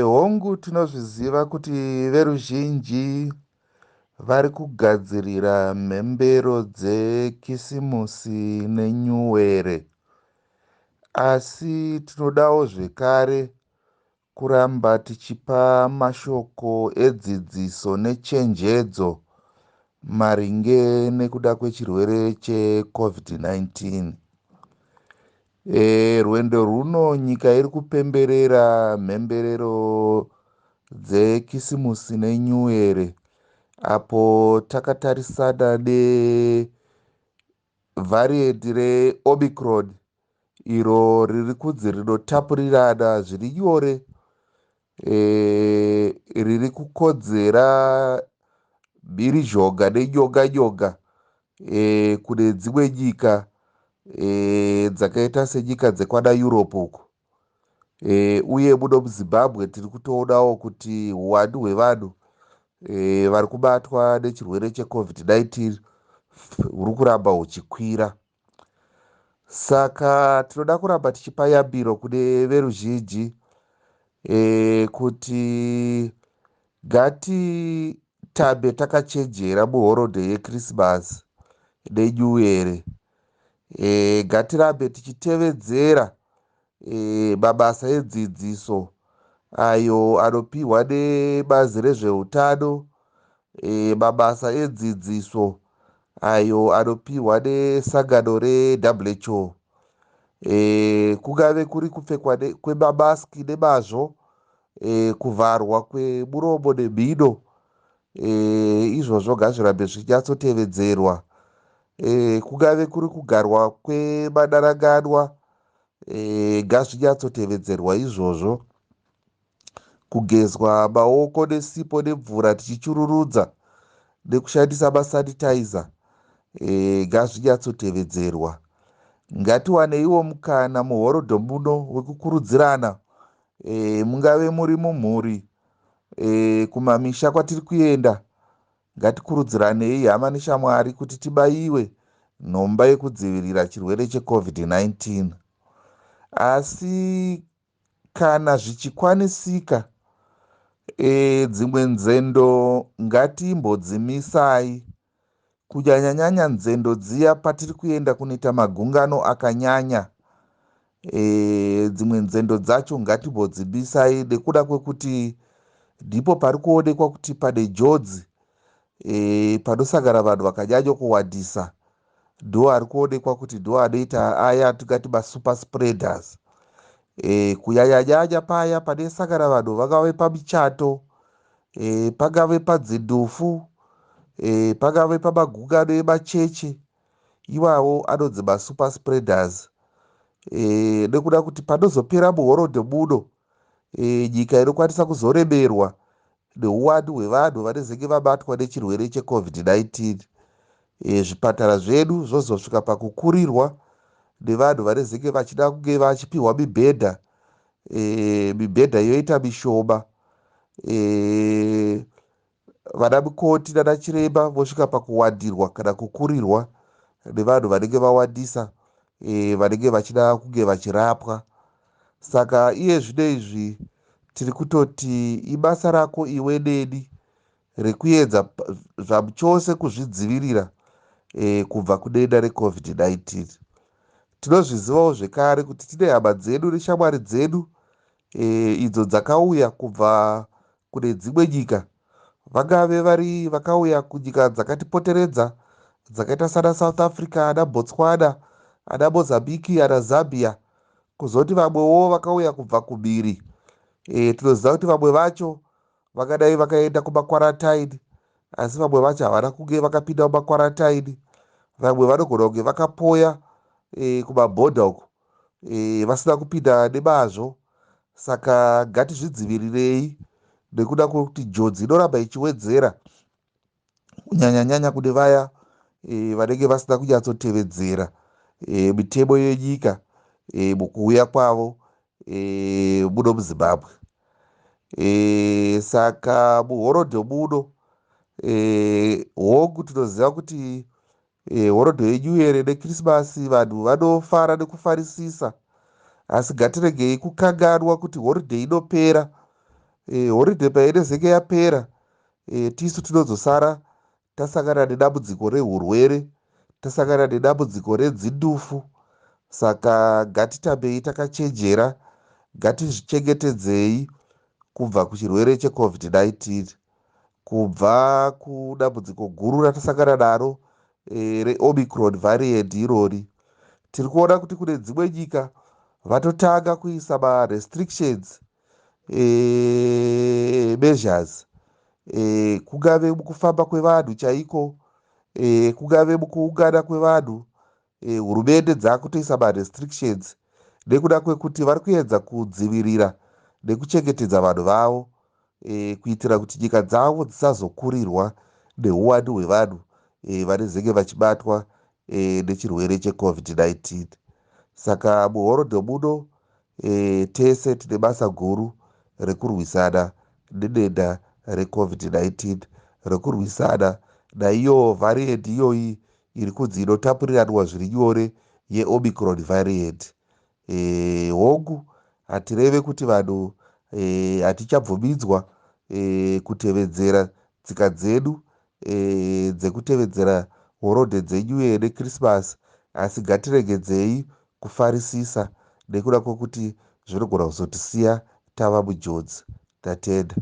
Hongu tinozviziva kuti veruzhinji vari kugadzirira mhembero dzekisimusi nenyuwere. Asi tinodawo zvekare kuramba tichipa mashoko edzidziso nechenjedzo maringe nekuda kwechirwere cheCovid-19. Rwendo rwuno nyika iri kupemberera mhemberero dzekisimusi nenyuwere apo takatarisana nevharienti reOmicron iro riri kunzi rinotapurirana zviri nyore, riri kukonzera mhirizhonga nenyonga nyonga kune dzimwe nyika dzakaita senyika dzekwana Europe uko. Uye muno muZimbabwe tiri kutoonawo kuti huwandu hwevanhu vari kubatwa nechirwere cheCovid-19 huri kuramba huchikwira. Saka tinoda kuramba tichipa yambiro kune veruzhinji kuti ngatitambe takachenjera muhorodhe yeKirisimasi neNyuwere. Ngatirambe tichitevedzera mabasa edzidziso ayo anopiwa nebazi rezveutano, mabasa edzidziso ayo anopiwa nesangano reWHO. Kungave kuri kupfekwa kwemamasiki nemazvo, kuvharwa kwemuromo nemhino, izvozvo ngazvirambe zvichinyatsotevedzerwa. Kungave kuri kugarwa kwemadaranganwa, ngazvinyatsotevedzerwa izvozvo. Kugezwa maoko nesipo nemvura tichichururudza nekushandisa masanitizer, ngazvinyatsotevedzerwa. Ngatiwaneiwo mukana muhorodho muno wekukurudzirana, mungave muri mumhuri, kumamisha kwatiri kuenda, ngatikurudziranei hama neshamwari kuti tibayiwe nhomba yekudzivirira chirwere cheCovid-19. Asi kana zvichikwanisika, dzimwe nzendo ngatimbodzimisai, kunyanyanyanya nzendo dziya patiri kuenda kunoita magungano akanyanya. Dzimwe nzendo dzacho ngatimbodzimisai nekuda kwekuti ndipo pari kuonekwa kuti pane njodzi, panosangana vanhu vakanyanya kuwandisa, ndo ari kuonekwa kuti ndo anoita aya atingati masuper spreaders. Kunyanyanyanya paya panosangana vanhu vangave pamichato, pangave padzindufu, pangave pamagungano emachechi, iwawo anonzi masuper spreaders. Nekuda kuti panozopera muhorodhe muno, nyika inokwanisa kuzoremerwa neuwandu hwevanhu vanezenge vabatwa nechirwere cheCovid-19. Zvipatara zvedu zvozosvika pakukurirwa nevanhu vanezenge vachida kunge vachipiwa mibhedha, mibhedha yoita mishoma, vana mukoti nana chiremba vosvika pakuwandirwa kana kukurirwa nevanhu vanenge vawandisa, vanenge vachida kunge vachirapwa. Saka iye zvino izvi tiri kutoti ibasa rako iwe neni rekuedza zvamuchose kuzvidzivirira kubva kudenda reCovid-19. Tinozvizivawo zvekare kuti tine hama dzedu neshamwari dzedu, idzo dzakauya kubva kune dzimwe nyika, vangave vari vakauya kunyika dzakatipoteredza dzakaita sana South Africa, ana Botswana, ana Mozambique, ana Zambia, kuzoti vamwewo vakauya kubva kumhiri. Tinoziva kuti vamwe vacho vangadai vakaenda kumakwarataini, asi vamwe vacho havana kunge vakapinda mumakwarataini. Vamwe vanogona kunge vakapoya kumabhodha uko, vasina kupinda nemazvo. Saka ngatizvidzivirirei nekuda kwekuti njodzi inoramba ichiwedzera, kunyanyanyanya kune vaya vanenge vasina kunyatsotevedzera mitemo yenyika mukuuya kwavo muno muZimbabwe. Saka muhorodho muno, hongu tinoziva kuti horodho yenyuwere nekirisimasi vanhu vanofara nekufarisisa, asi ngatiregei kukanganwa kuti horodhe inopera. Horidhe painezenge yapera, tisu tinozosara tasangana nedambudziko rehurwere, tasangana nedambudziko redzindufu. Saka ngatitambei takachenjera, ngatizvichengetedzei kubva kuchirwere cheCovid-19, kubva kudambudziko guru ratasangana naro reOmicron variant irori. Tiri kuona kuti kune dzimwe nyika vatotanga kuisa marestrictions measures, kungave mukufamba kwevanhu chaiko, kungave mukuungana kwevanhu. Hurumende dzakutoisa marestrictions nekuda kwekuti vari kuedza kudzivirira nekuchengetedza vanhu vavo, kuitira kuti nyika dzavo dzisazokurirwa neuwandu hwevanhu vanezenge vachibatwa nechirwere cheCovid-19. Saka muhorodho muno, tese tine basa guru rekurwisana nedenda reCovid-19, rekurwisana naiyo variant iyoyi iri kunzi inotapuriranwa zviri nyore, yeOmicron variant. Hongu, hatireve kuti vanhu hatichabvumidzwa kutevedzera tsika dzedu dzekutevedzera horodhe dzeNew Year neChristmas, asi ngatiregedzei kufarisisa nekuda kwekuti zvinogona kuzotisiya tava mujodzi. Tatenda.